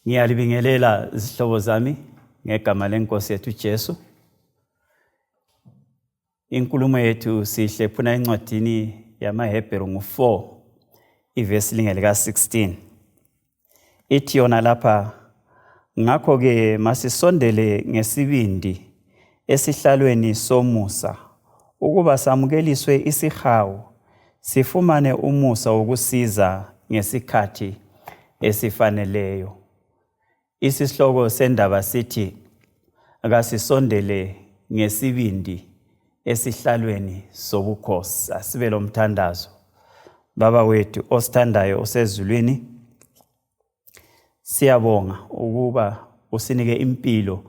Ngiyalibingelela zihlobo zami ngegama lenkosi yethu Jesu. Inkulumo yethu sihlephuna encwadini yamaHebheru ngu-4 ivesi lingelika 16. Ithi yona lapha ngakho-ke masisondele ngesibindi esihlalweni somusa ukuba samukeliswe isihawu sifumane umusa wokusiza ngesikhathi esifaneleyo. Isihloko sendaba sithi kasisondele ngesibindi esihlalweni sobukhosi. Asibe lomthandazo. Baba wethu osithandayo osezulwini, siyabonga ukuba usinike impilo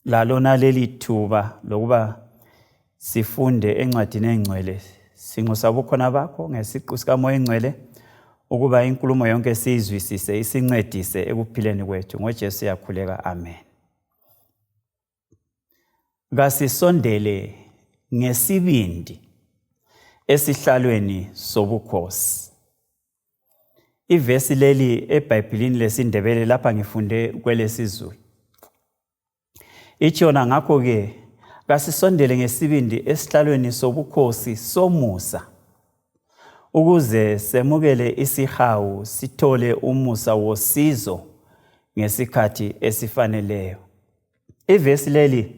lalona leli thuba lokuba sifunde encwadini engcwele. Sinxusa ubukhona bakho ngesiqu sikaMoya Engcwele ukuba inkulumo yonke siyizwisise isincedise ekuphileni kwethu. NgoJesu siyakhuleka, amen. Kasisondele ngesibindi esihlalweni sobukhosi. Ivesi leli eBhayibhilini lesiNdebele lapha ngifunde kwelesiZulu. Ithi yona ngakho-ke kasisondele ngesibindi esihlalweni sobukhosi somusa ukuze semukele isihawu sithole umusa wosizo ngesikhathi esifaneleyo. Ivesi leli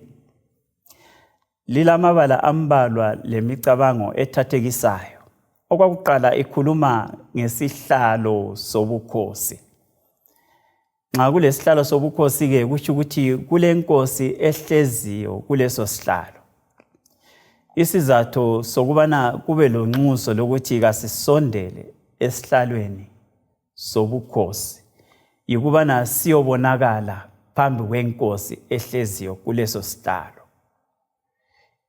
lilamabala ambalwa lemicabango ethathekisayo. Okwakuqala ikhuluma ngesihlalo sobukhosi. Nxa kulesihlalo sobukhosi-ke kutsho ukuthi kulenkosi ehleziyo kuleso sihlalo. Isizatho sokubana kube lonxuso lokuthi kasisondele esihlalweni sobukhosi yikubana siyobonakala phambi kwenkosi ehleziyo kuleso sihlalo.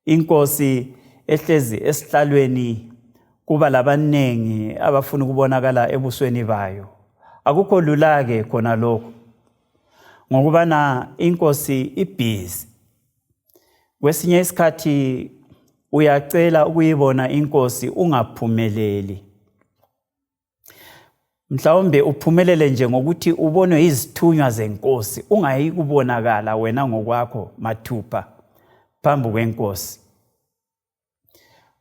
Inkosi ehlezi esihlalweni kuba labanengi abafuna ukubonakala ebusweni bayo. Akukho lula-ke khona lokho ngokubana inkosi ibhizi. Kwesinye isikhathi uyacela ukuyibona inkosi ungaphumeleli. Mhlawumbe uphumelele nje ngokuthi ubonwe yizithunywa zenkosi, ungayi kubonakala wena ngokwakho mathupha phambi kwenkosi.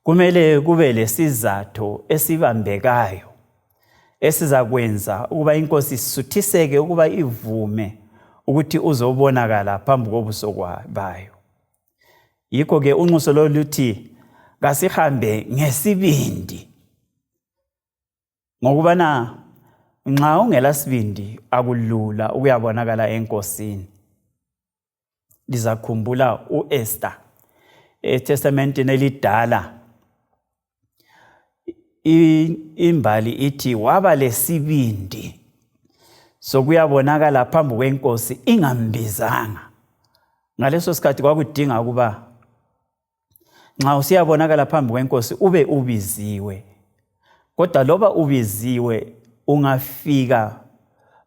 Kumele kube lesizatho esibambekayo esizakwenza ukuba inkosi isuthiseke ukuba ivume ukuthi uzobonakala phambi kobuso bayo. Yikho-ke unxuso lolu luthi kasihambe ngesibindi ngokubana nxa ungela sibindi akulula ukuyabonakala enkosini. Lizakhumbula uEsther eTestamenteni elidala imbali ithi waba lesibindi sokuyabonakala phambi kwenkosi ingambizanga. Ngaleso sikhathi kwakudinga ukuba nxa usiyabonakala phambi kwenkosi ube ubiziwe kodwa loba ubiziwe ungafika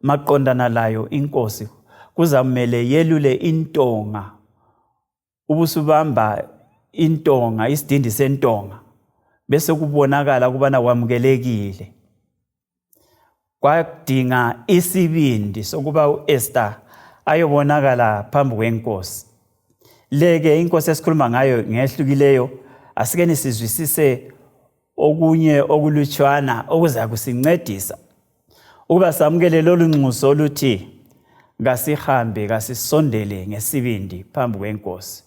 maqondana layo inkosi kuzamele yelule intonga ubusubamba intonga isidindi sentonga bese kubonakala ukubana wamukelekile Kwadinga isibindi sokuba u-Esta ayobonakala phambi kwenkosi. Le-ke inkosi esikhuluma ngayo ngehlukileyo, asikeni sizwisise okunye okulutshwana okuzakusincedisa ukuba samukele lolu nxuso oluthi kasihambe kasisondele ngesibindi phambi kwenkosi.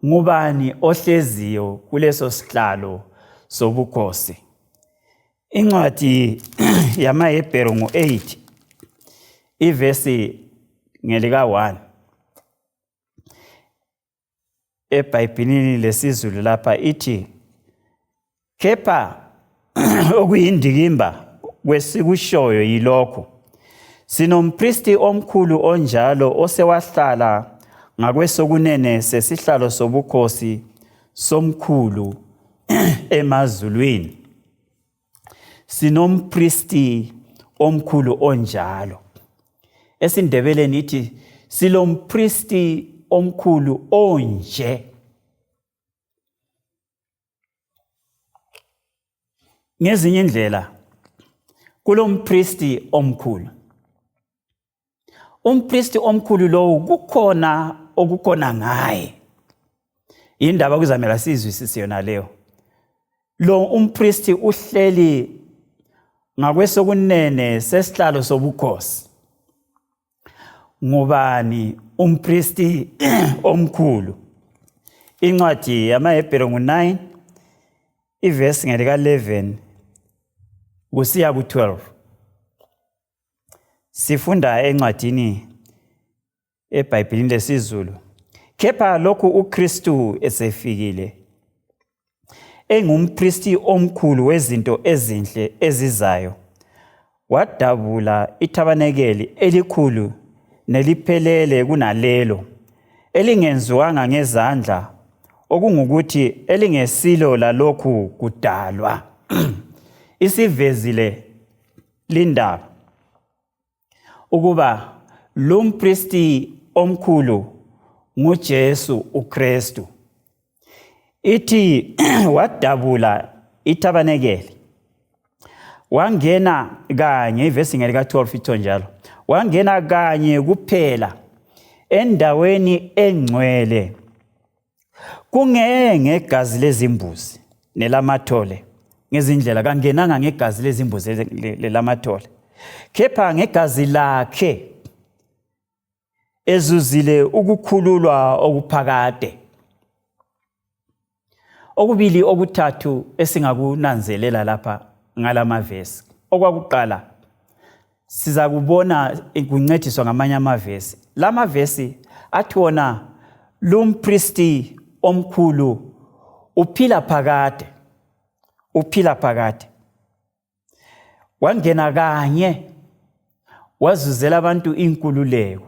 Ngubani ohleziyo kuleso sihlalo sobukhosi? Incwadi yamaHebheru ngu-8 ivesi ngelika-1 eBhayibhilini lesiZulu lapha ithi kepha okuyindikimba kwesikushoyo yilokhu sinompristi omkhulu onjalo osewahlala ngakwesokunene sesihlalo sobukhosi somkhulu emazulwini Sinompristi omkhulu onjalo. EsiNdebeleni ithi silompristi omkhulu onje. Ngezinye indlela kulompristi omkhulu. Umpristi omkhulu lowu kukhona okukhona ngaye. Indaba kuzamela sizwisise yona leyo. Lo umpristi uhleli ngakwesokunene sesihlalo sobukhosi. Ngubani umpristi omkhulu? Incwadi yamaHebheru ngu-9 ivesi ngelika-11 kusiya ku-12. Sifunda encwadini eBhayibhelini lesiZulu. Kepha lokhu uKristu esefikile engumpristi omkhulu wezinto ezinhle ezizayo, wadabula ithabanekeli elikhulu neliphelele kunalelo elingenziwanga ngezandla, okungukuthi elingesilo lalokhu kudalwa. Isivezile lindaba ukuba lo mpristi omkhulu nguJesu uKristu. Ithi wadabula ithabanekele wangena kanye, ivesi ngelika-12 itho njalo, wangena kanye kuphela endaweni engcwele Kunge ngegazi lezimbuzi nelamathole ngezindlela kangenanga ngegazi lezimbuzi lelamathole kepha ngegazi lakhe ezuzile ukukhululwa okuphakade. Okubili okuthathu esingakunanzelela lapha ngalamavesi. Okwakuqala siza kubona kuncediswa ngamanye amavesi. La mavesi athi wona lumpristi omkhulu uphila phakade, uphila phakade. Wangena kanye wazuzela abantu inkululeko.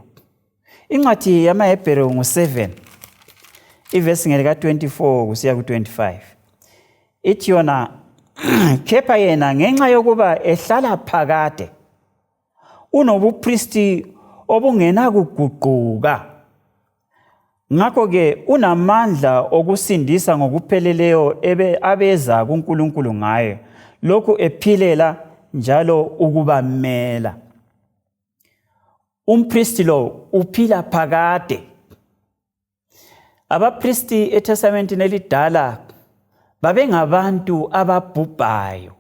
Incwadi yamaHebheru ngu-7 ivesi ngelika-24 kusiya ku-25 ithi yona kepha yena ngenxa yokuba ehlala phakade unobupristi obungenakuguquka ngakho-ke unamandla okusindisa ngokupheleleyo abeza kuNkulunkulu ngaye lokhu ephilela njalo ukubamela. Umpristi lo uphila phakade. Abapristi eTestamentini elidala babengabantu ababhubhayo.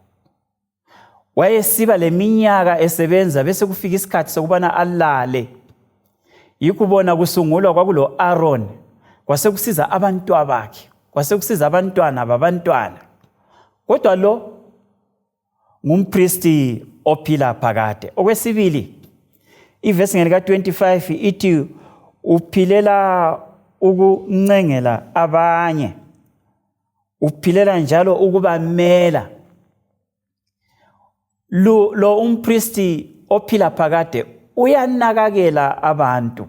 Wayesiba leminyaka esebenza bese kufika isikhathi sokubana alale. Yikho ubona kusungulwa kwakulo Aaron, kwasekusiza abantwabakhe, kwasekusiza abantwana babantwana. Kodwa lo ngumpristi ophila phakade. Okwesibili, ivesi ngelika-25 ithi uphilela ukuncengela abanye, uphilela njalo ukubamela. Lo, lo umpristi ophila phakade uyanakakela abantu,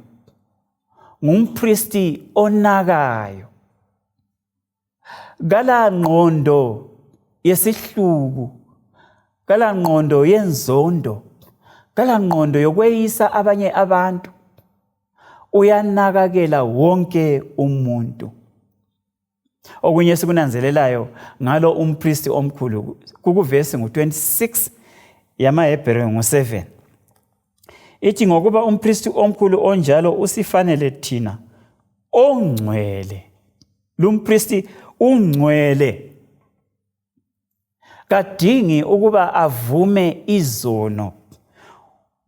ngumpristi onakayo. Kala ngqondo yesihluku, kala ngqondo yenzondo, kala ngqondo yokweyisa abanye abantu. Uyanakakela wonke umuntu. Okunye esikunanzelelayo ngalo umpristi omkhulu kukuvesi ngu-26 yamaHebheru ngu-7. Ithi ngokuba umpristi omkhulu onjalo usifanele thina ongcwele. Lumpristi ungcwele. Kadingi ukuba avume izono.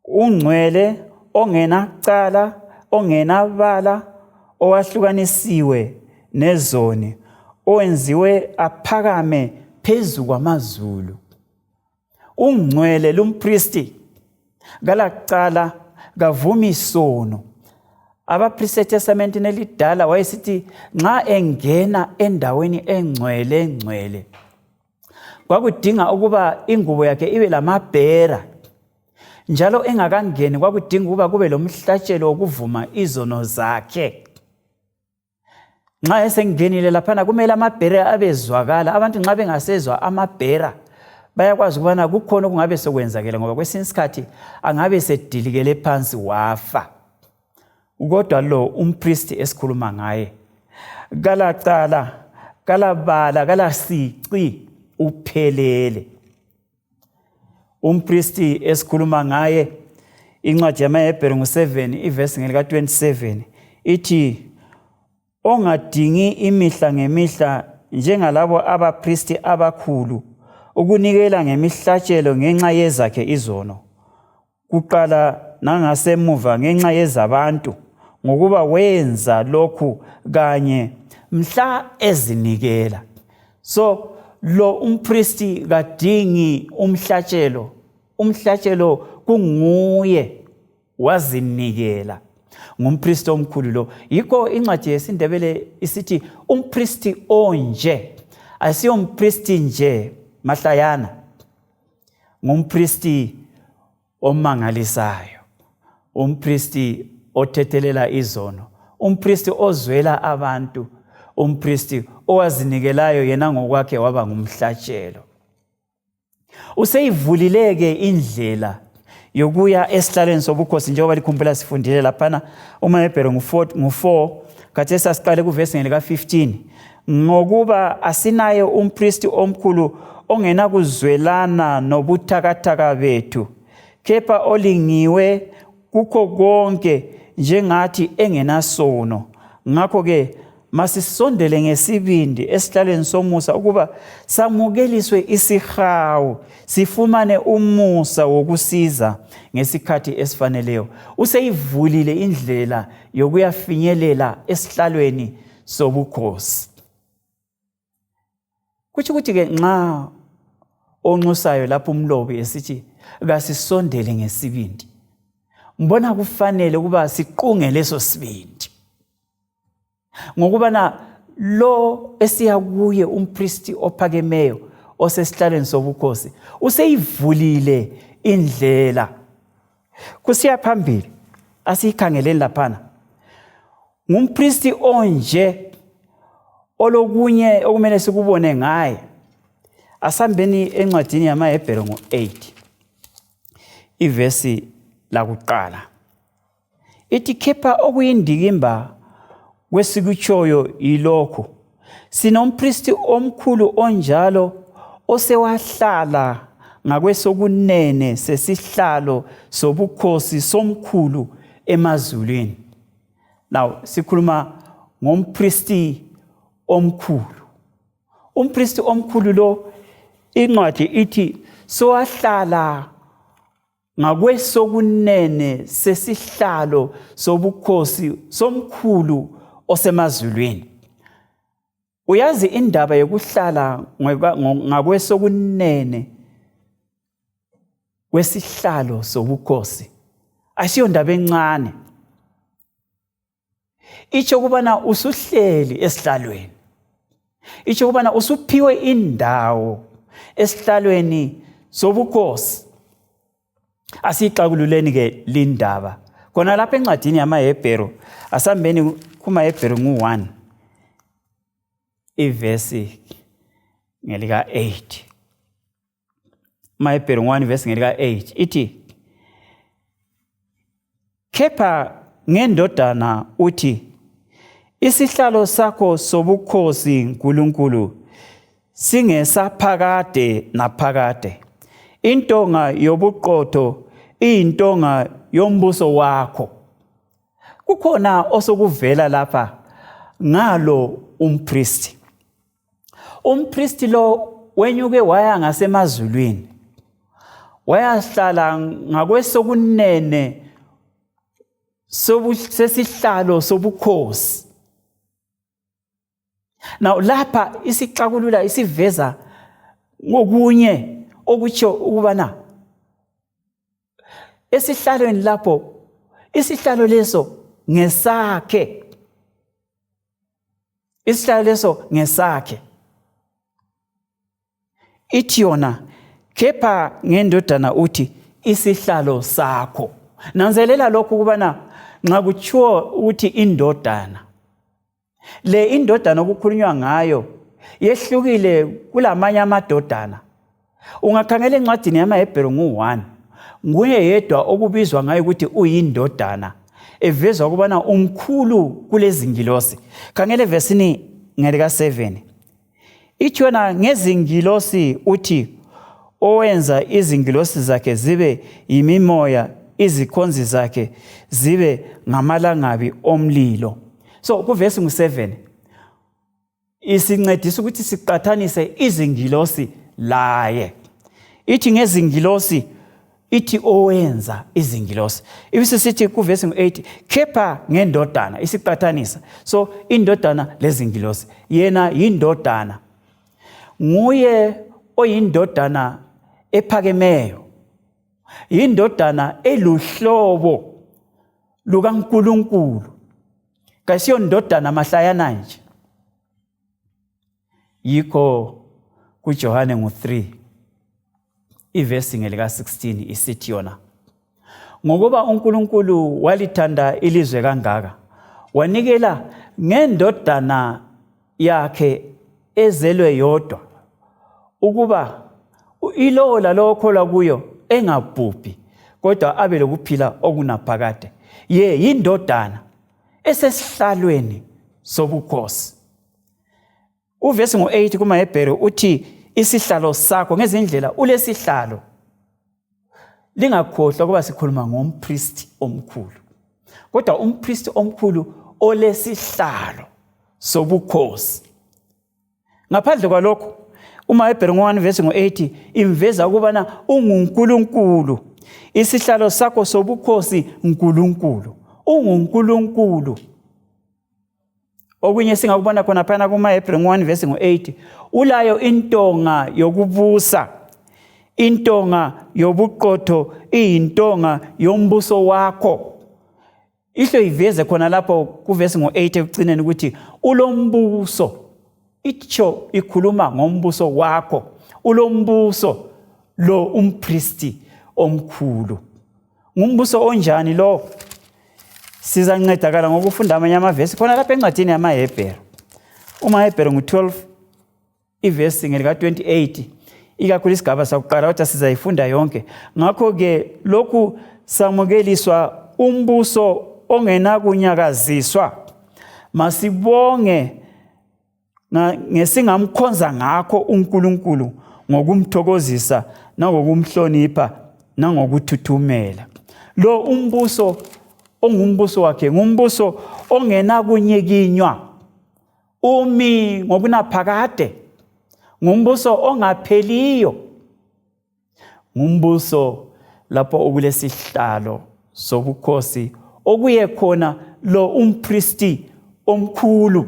Ungcwele ongenacala, ongenabala, owahlukanisiwe nezoni, owenziwe aphakame phezu kwamazulu. Ungcwele lumpristi kalacala kavumi sono. Abapristi eTestamentini elidala wayesithi nxa engena endaweni engcwele ngcwele kwakudinga ukuba ingubo yakhe ibe lamabhera njalo engakangeni kwakudinga ukuba kube lomhlatshelo wokuvuma izono zakhe. Nxa esengenile laphana kumele amabhera abezwakala. Abantu nxa bengasezwa amabhera bayakwazi ukubana kukhona okungabe sekwenzakele ngoba kwesinye isikhathi angabe sedilikele phansi wafa. Kodwa lo umpristi esikhuluma ngaye kalacala, kalabala, kalasici, uphelele. Umpristi esikhuluma ngaye. Incwadi yamaHebheru ngu-7 ivesi ngelika-27 ithi ongadingi imihla ngemihla njengalabo abapristi abakhulu ukunikela ngemihlatshelo ngenxa yezakhe izono kuqala nangasemuva ngenxa yezabantu ngokuba wenza lokhu kanye mhla ezinikela. So lo umpristi kadingi umhlatshelo, umhlatshelo kunguye wazinikela. Ngumpristi omkhulu lo. Yikho incwadi yesiNdebele isithi umpristi onje, asiyo mpristi nje mahlayana, ngumpristi omangalisayo, umpristi othethelela izono, umpristi ozwela abantu, umpristi owazinikelayo yena ngokwakhe waba ngumhlatshelo. Useyivulile-ke indlela yokuya esihlalweni sobukhosi njengoba likhumbula sifundile laphana uMahebheru ngu-4 khathesi asiqale kuvesi ngelika-15 ngokuba asinaye umpristi omkhulu ongenakuzwelana nobuthakathaka bethu kepha olingiwe kukho konke njengathi engenasono. Ngakho-ke masisondele ngesibindi esihlalweni somusa ukuba samukeliswe isihawu, sifumane umusa wokusiza ngesikhathi esifaneleyo. Useyivulile indlela yokuyafinyelela esihlalweni sobukhosi. Kutsho ukuthi-ke nxa onxusayo lapho umlobi esithi kasisondele ngesibindi, ngibona kufanele ukuba siqunge leso sibindi, ngokubana lo esiya kuye umpristi ophakemeyo osesihlalweni sobukhosi useyivulile indlela. Kusiya phambili asiyikhangeleni laphana. Ngumpristi onje olokunye okumele sikubone ngaye. Asambeni encwadini yamaHebheru ngo-8 ivesi lakuqala. Ithi khepha okuyindikimba kwesikutshoyo yilokhu: sinompristi omkhulu onjalo osewahlala ngakwesokunene sesihlalo sobukhosi somkhulu emazulwini. Now sikhuluma ngompristi omkhulu. Umpristi omkhulu lo incwadi ithi sowahlala ngakwesokunene sesihlalo sobukhosi somkhulu osemazulwini. Uyazi indaba yokuhlala ngakwesokunene kwesihlalo sobukhosi asiyo ndaba encane. Itsho ukubana usuhleli esihlalweni, itsho ukubana usuphiwe indawo esihlalweni sobukhosi. Asiyixakululeni ke lindaba khona lapha encwadini yamaHebheru. Asambeni kumaHebheru ngu-1 ivesi ngelika-8. MaHebheru 1 verse ngelika-8 ithi, kepha ngendodana uthi, isihlalo sakho sobukhosi Nkulunkulu singesaphakade naphakade, intonga yobuqotho iyintonga yombuso wakho. Kukhona osokuvela lapha ngalo umpristi. Umpristi lo wenyuke waya ngasemazulwini, wayahlala ngakwesokunene sesihlalo sobukhosi. Now lapha isixakulula isiveza ngokunye okutsho ukubana esihlalweni lapho isihlalo leso ngesakhe, isihlalo leso ngesakhe. Ithi yona kepha ngendodana uthi isihlalo sakho. Nanzelela lokhu ukubana nxa kutshiwo ukuthi indodana le, indodana okukhulunywa ngayo yehlukile kulamanye amadodana. Ungakhangela encwadini yamaHebheru ngu-1, nguye yedwa okubizwa ngayo ukuthi uyindodana, evezwa ukubana umkhulu kulezingilosi. Khangela evesini ngelika-7, ithi yona ngezingilosi uthi owenza izingilosi zakhe zibe yimimoya izikhonzi zakhe zibe ngamalangabi omlilo. So kuvesi ngu-7 isincedisa ukuthi siqathanise izingilosi laye. Ithi ngezingilosi, ithi owenza izingilosi, ibisisithi kuvesi ngu-8 kepha ngendodana, isiqathanisa. So indodana lezingilosi, yena yindodana, nguye oyindodana ephakemeyo, yindodana eluhlobo lukaNkulunkulu, kayisiyo ndodana mahlayana nje. Yikho kuJohane ngu-3 ivesi ngelika-16 isithi yona, ngokuba uNkulunkulu walithanda ilizwe kangaka, wanikela ngendodana yakhe ezelwe yodwa, ukuba ilowo lalowo okholwa kuyo engabhubhi, kodwa abe lokuphila okunaphakade. Ye yindodana esesihlalweni sobukhosi. Uvesi ngo-8 kumaHebheru uthi isihlalo sakho ngezindlela ulesihlalo. Lingakhohlwa ukuba sikhuluma ngompristi omkhulu, kodwa umpristi omkhulu olesihlalo sobukhosi. Ngaphandle kwalokho, umaHebheru ngo-1 vesi ngo-8 imveza ukubana unguNkulunkulu. Isihlalo sakho sobukhosi Nkulunkulu, unguNkulunkulu. Okunye singakubona khona phana kumaHebheru ngo-1 vesi ngo-8, ulayo intonga yokubusa, intonga yobuqotho iyintonga yombuso wakho. Ihlo iveze khona lapho kuvesi ngo-8 ekucineni ukuthi ulombuso. Itsho ikhuluma ngombuso wakho, ulombuso lo umpristi omkhulu. Ngumbuso onjani lo? Sizancedakala ngokufunda amanye amavesi khona lapha encwadini yamaHebheru. UmaHebheru ngu-12 ivesi ngelika-28, ikakhulu isigaba sakuqala, kodwa sizayifunda yonke. Ngakho-ke lokhu samukeliswa umbuso ongenakunyakaziswa, masibonge ngesingamkhonza ngakho uNkulunkulu ngokumthokozisa nangokumhlonipha nangokuthuthumela. Lo umbuso ongumbuso wakhe ngumbuso ongenakunyikinywa, umi ngokunaphakade, ngumbuso ongapheliyo, ngumbuso lapho okulesihlalo sobukhosi okuye khona lo umpristi omkhulu.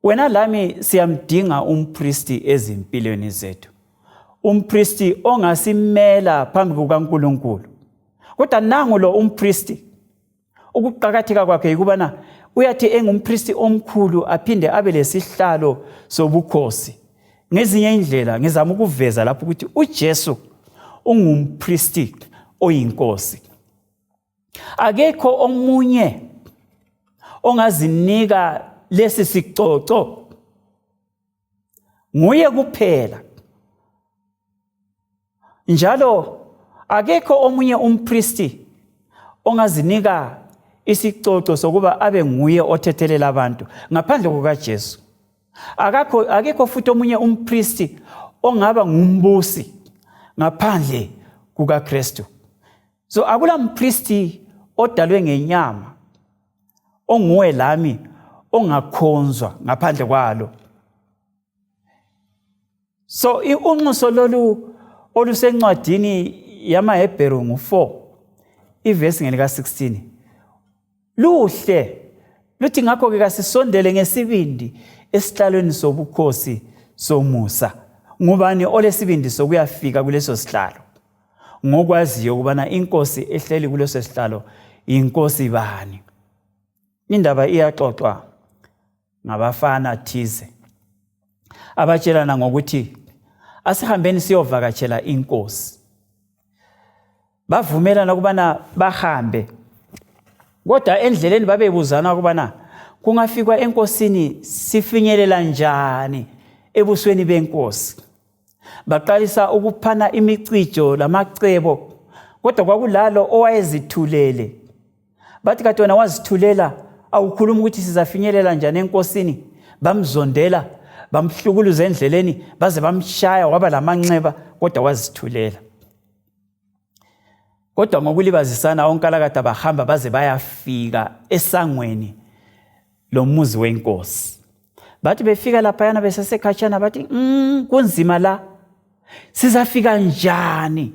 Wena lami siyamdinga umpristi ezimpilweni zethu, umpristi ongasimela phambi kukaNkulunkulu. Kodwa nangu lo umpristi, ukuqakatheka kwakhe yikubana uyathi engumpristi omkhulu aphinde abe lesihlalo sobukhosi. Ngezinye indlela ngizama ukuveza lapho ukuthi uJesu ungumpristi oyinkosi. Akekho omunye ongazinika lesi sicoco, nguye kuphela. Njalo akekho omunye umpristi ongazinika isicoco sokuba abe nguye othethelela abantu ngaphandle kukaJesu. Akakho, akekho futhi omunye umpristi ongaba ngumbusi ngaphandle kukaKristu. So akula mpristi odalwe ngenyama onguwe lami ongakhonzwa ngaphandle kwalo. So unxuso lolu olusencwadini yamaHebheru ngu-4 ivesi ngelika-16 luhle, luthi ngakho-ke kasisondele ngesibindi esihlalweni sobukhosi somusa. Ngubani olesibindi sokuyafika kuleso sihlalo? Ngokwaziyo ukubana inkosi ehleli kuleso sihlalo yinkosi bani. Indaba iyaxoxwa ngabafana thize abatshelana ngokuthi asihambeni siyovakatshela inkosi. Bavumelana ukubana bahambe, kodwa endleleni babebuzana ukubana kungafikwa enkosini sifinyelela njani ebusweni benkosi. Baqalisa ukuphana imicijo lamacebo, kodwa kwakulalo owayezithulele. Bathi kade wena wazithulela, awukhuluma ukuthi sizafinyelela njani enkosini. Bamzondela, bamhlukuluza endleleni, baze bamshaya waba lamanxeba, kodwa wazithulela. Kodwa ngokulibazisana onkalakatha bahamba baze bayafika esangweni lomuzi wenkosi. Bathi befika laphayana besesekhatshana bathi kunzima la, sizafika njani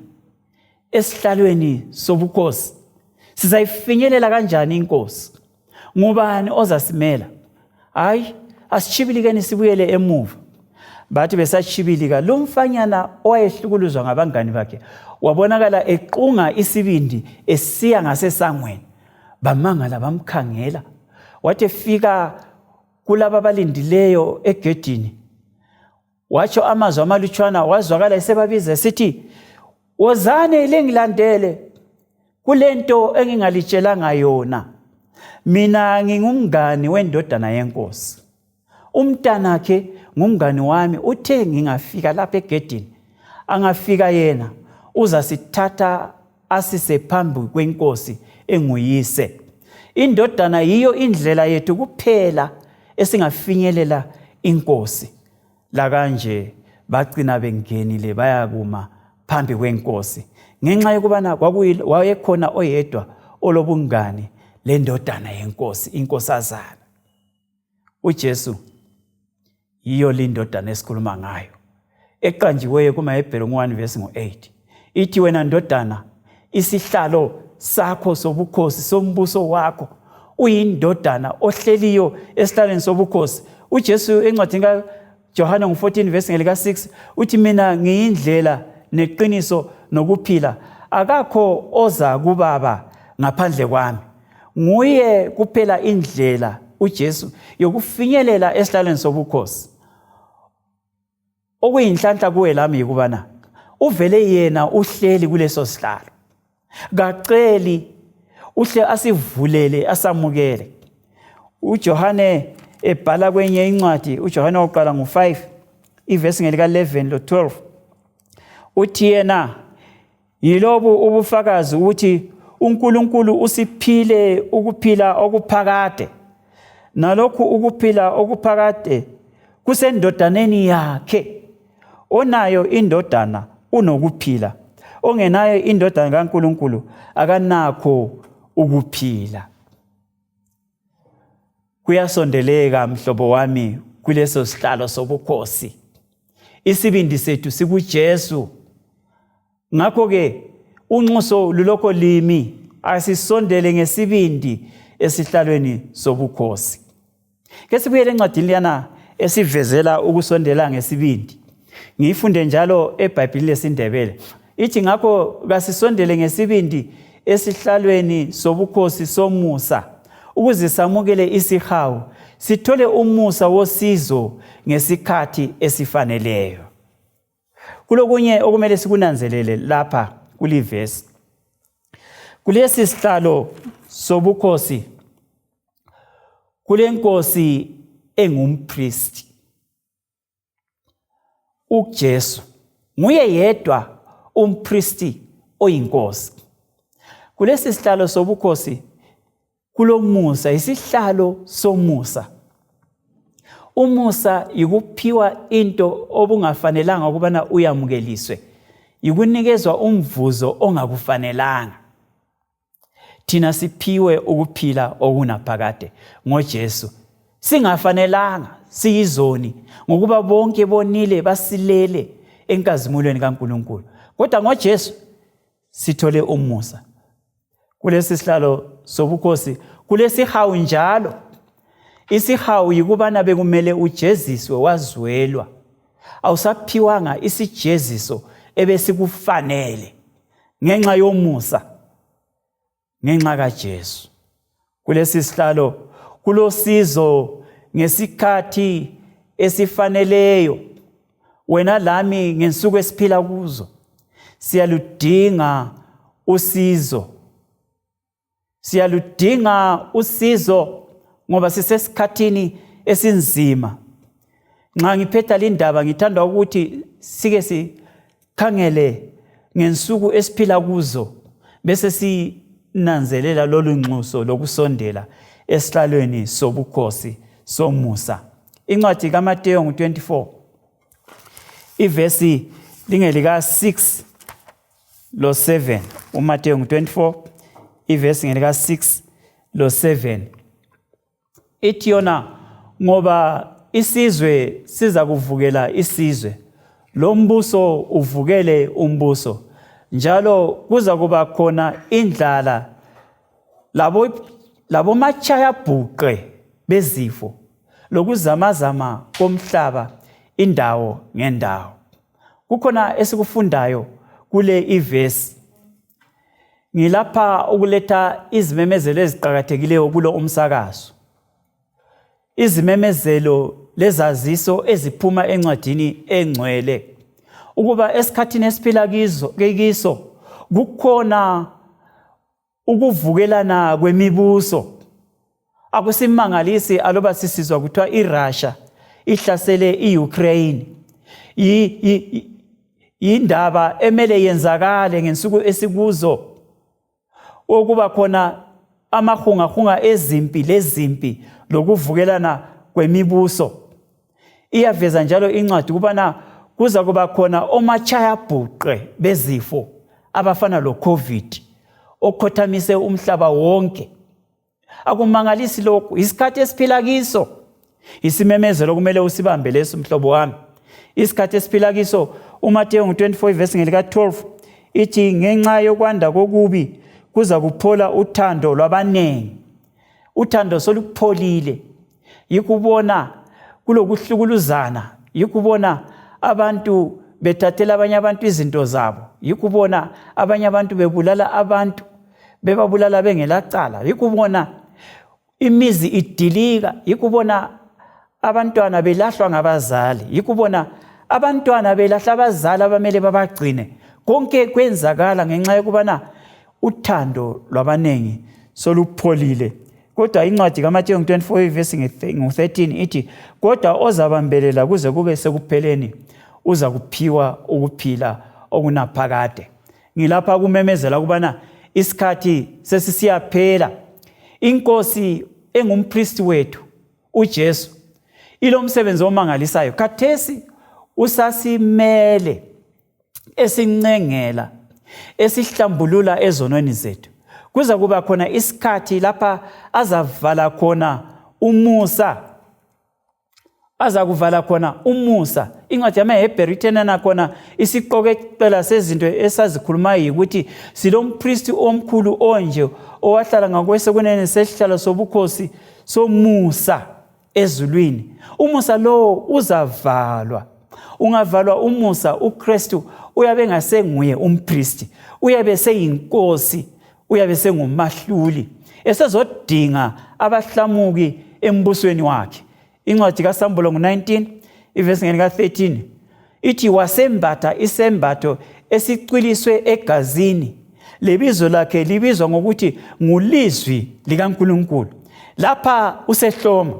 esihlalweni sobukhosi? Sizayifinyelela kanjani inkosi? Ngubani ozasimela? Hayi, asitshibilikeni sibuyele emuva. Bathi besatshibilika, lo mfanyana owayehlukuluzwa ngabangani bakhe wabonakala equnga isibindi esiya ngasesangweni. Bamangala bamkhangela. Wathi efika kulaba abalindileyo egedini, watsho amazwi amalutshwana, wazwakala esebabiza esithi, wozani lingilandele, kulento engingalitshelanga yona. Mina ngingumngani wendodana yenkosi, umntanakhe ngumngani wami. Uthe ngingafika lapha egedini, angafika yena uzasithatha asise phambi kwenkosi enguyise. Indodana yiyo indlela yethu kuphela esingafinyelela inkosi. Lakanje bagcina bengenile bayakuma phambi kwenkosi ngenxa yokubana wayekhona oyedwa olobungani lendodana yenkosi, inkosazana. UJesu yiyo lindodana esikhuluma ngayo eqanjiweyo kumaHebheru ngu-1 verse ngu-8. Ithi, wena ndodana, isihlalo sakho sobukhosi sombuso wakho, uyindodana ohleliyo esihlalweni sobukhosi. UJesu encwadini kaJohane ngu-14 verse ngelika-6 uthi, mina ngiyindlela neqiniso nokuphila, akakho oza kubaba ngaphandle kwami. Nguye kuphela indlela uJesu yokufinyelela esihlalweni sobukhosi. Okuyinhlanhla kuwe lami yikubana uvele yena uhleli kuleso sihlalo, kaceli, uhle asivulele asamukele. UJohane ebhala kwenye incwadi, uJohane wokuqala ngu-5 ivesi ngelika-11 lo-12, uthi yena, yilobu ubufakazi ukuthi uNkulunkulu usiphile ukuphila okuphakade, nalokhu ukuphila okuphakade kusendodaneni yakhe. Onayo indodana unokuphila, ongenayo indodana kaNkulunkulu akanakho ukuphila. Kuyasondeleka mhlobo wami kuleso sihlalo sobukhosi. Isibindi sethu sikuJesu. Ngakho-ke unxuso lulokho limi, asisondele ngesibindi esihlalweni sobukhosi. Ke sibuyele encwadini liyana esivezela ukusondela ngesibindi. Ngiyifunde njalo eBhayibhilini lesiNdebele. Ithi, ngakho kasisondele ngesibindi esihlalweni sobukhosi somusa, ukuze samukele isihawu, sithole umusa wosizo ngesikhathi esifaneleyo. Kulokunye okumele sikunanzelele lapha kulivesi. Kulesi sihlalo sobukhosi kulenkosi engumpristi. UJesu nguye yedwa umpristi oyinkosi. Kulesi sihlalo sobukhosi kulomusa, isihlalo somusa. Umusa yikuphiwa into obungafanelanga ukubana uyamukeliswe, yikunikezwa umvuzo ongakufanelanga. Thina siphiwe ukuphila okunaphakade ngoJesu, singafanelanga, siyizoni, ngokuba bonke bonile basilele enkazimulweni kaNkulunkulu. Kodwa ngoJesu sithole umusa. Kulesi sihlalo sobukhosi kulesihawu njalo. Isihawu yikubana bekumele ujeziswe wazwelwa, awusaphiwanga isijeziso ebesikufanele ngenxa yomusa, ngenxa kaJesu. Kulesi sihlalo kulosizo ngesikhathi esifaneleyo. Wena lami ngensuku esiphila kuzo siyaludinga usizo, siyaludinga usizo ngoba sisesikhathini esinzima. Nxa ngiphetha lindaba ngithanda ukuthi sike sikhangele ngensuku esiphila kuzo, bese sinanzelela lolu nxuso lokusondela esihlalweni sobukhosi somusa. Incwadi kaMateyu ngu-24 ivesi lingelika-6 lo-7. UMateyu ngu-24 ivesi ngelika-6 lo-7. Ithi yona ngoba isizwe siza kuvukela isizwe, lo mbuso uvukele umbuso, njalo kuza kuba khona indlala labo labomatshayabhuqe bezifo lokuzamazama komhlaba indawo ngendawo. Kukhona esikufundayo kule ivesi. Ngilapha ukuletha izimemezelo eziqakathekileyo kulo umsakazo. Izimemezelo lezaziso eziphuma encwadini engcwele ukuba esikhathini esiphila kizo kiso kukhona ukuvukelana kwemibuso. Akusimangalisi aloba sisizwa kuthiwa iRussia ihlasele iUkraine. Yindaba emele yenzakale ngensuku esikuzo okuba khona amahungahunga ezimpi lezimpi lokuvukelana kwemibuso. Iyaveza njalo incwadi ukubana kuza kuba khona omatshayabhuqe bezifo abafana lo-COVID okhothamise umhlaba wonke. Akumangalisi lokhu, isikhathi esiphila kiso. Isimemezelo kumele usibambe leso mhlobo wami. Isikhathi esiphila kiso uMateyu ngu-24 ivesi ngelika-12 ithi ngenxa yokwanda kokubi kuza kuphola uthando lwabaningi. Uthando solupholile. Yikubona kulokuhlukuluzana, yikubona abantu bethathela abanye abantu izinto zabo, yikubona abanye abantu bebulala abantu, bebabulala bengelacala, yikubona imizi idilika, yikubona abantwana belahlwa ngabazali, yikubona abantwana belahla abazali abamele babagcine. Konke kwenzakala ngenxa yokubana uthando lwabaningi solupholile. Kodwa incwadi kaMateyu 24 ivesi ngu-13 ithi kodwa ozabambelela kuze kube sekupheleni uza kuphiwa ukuphila okunaphakade. Ngilapha kumemezela ukubana isikhathi sesisiyaphela. Inkosi engumpristi wethu uJesu ilomsebenzi omangalisayo. Khathesi usasimele esincengela esihlambulula ezonweni zethu. Kuza kuba khona isikhathi lapha azavala khona umusa, azakuvala khona umusa. Incwadi yamaHebheru ithenana khona isiqokeqela sezinto esazikhulumayo yikuthi silompristi omkhulu onje owahlala ngakwesokunene sesihlalo sobukhosi somusa ezulwini. Umusa lowo uzavalwa. Ungavalwa umusa, uKristu uyabe engasenguye umpristi, uyabe seyinkosi, uyabe sengumahluli, esezodinga abahlamuki embusweni wakhe. Incwadi kaSambulo ngu-19 ivesi ngeni ka-13 ithi wasembatha isembatho esicwiliswe egazini, lebizo lakhe libizwa ngokuthi ngulizwi likaNkulunkulu. Lapha usehloma.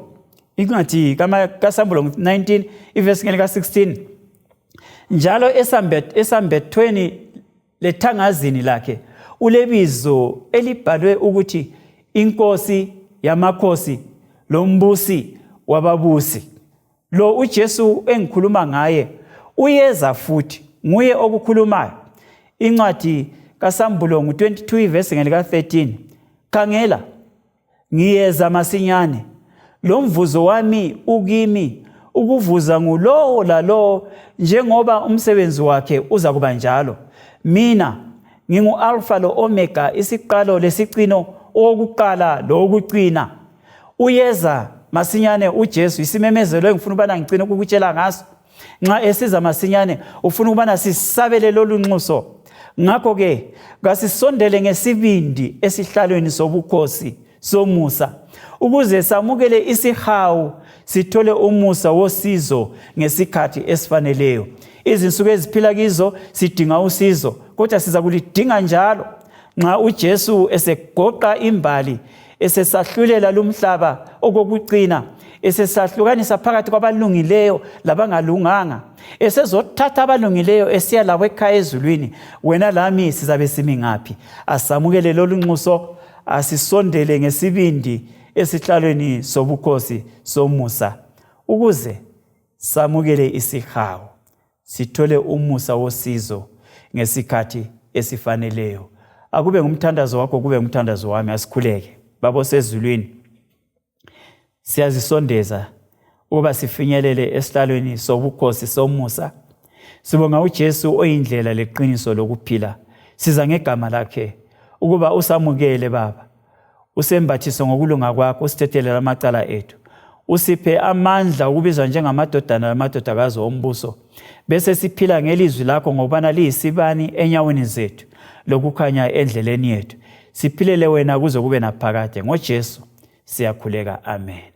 Incwadi kaSambulo 19 ivesi ngeni ka-16 njalo esambethweni lethangazini lakhe ulebizo elibhalwe ukuthi inkosi yamakhosi lombusi wababusi. Lo uJesu engikhuluma ngaye uyeza futhi nguye okukhulumayo. Incwadi kaSambulo ngu-22 ivesi ngelika-13 khangela ngiyeza masinyane, lo mvuzo wami ukimi ukuvuza ngulowo lalowo njengoba umsebenzi wakhe uza kuba njalo. Mina ngingu-Alfa lo-Omega, isiqalo lesicino, owokuqala lowokucina. Uyeza masinyane uJesu, isimemezelo engifuna ukubana ngicine ukukutshela ngaso. Nxa esiza masinyane ufuna ukubana sisabele lolu nxuso. Ngakho-ke kasisondele ngesibindi esihlalweni sobukhosi somusa ukuze samukele isihawu sithole umusa wosizo ngesikhathi esifaneleyo. Izinsuku eziphila kizo sidinga usizo, kodwa siza kulidinga njalo nxa uJesu esegoqa imbali, esesahlulela lumhlaba okokucina, esesahlukanisa phakathi kwabalungileyo labangalunganga, esezothatha abalungileyo esiya labo ekhaya ezulwini. Wena lami sizabe simi ngaphi? Asamukele lolu nxuso, asisondele ngesibindi esihlalweni sobukhosi somusa ukuze samukele isihawu, sithole umusa wosizo ngesikhathi esifaneleyo. Akube ngumthandazo wakho, kube ngumthandazo wami. Asikhuleke. Baba osezulwini, siyazisondeza ukuba sifinyelele esihlalweni sobukhosi somusa. Sibonga uJesu oyindlela leqiniso lokuphila. Siza ngegama lakhe ukuba usamukele Baba. Usembathise ngokulunga kwakho, usithethelele amacala ethu. Usiphe amandla ukubizwa njengamadodana lamadodakazi ombuso. Bese siphila ngelizwi lakho ngokubana liyisibani enyaweni zethu lokukhanya endleleni yethu. Siphilele wena kuze kube naphakade. NgoJesu siyakhuleka. Amen.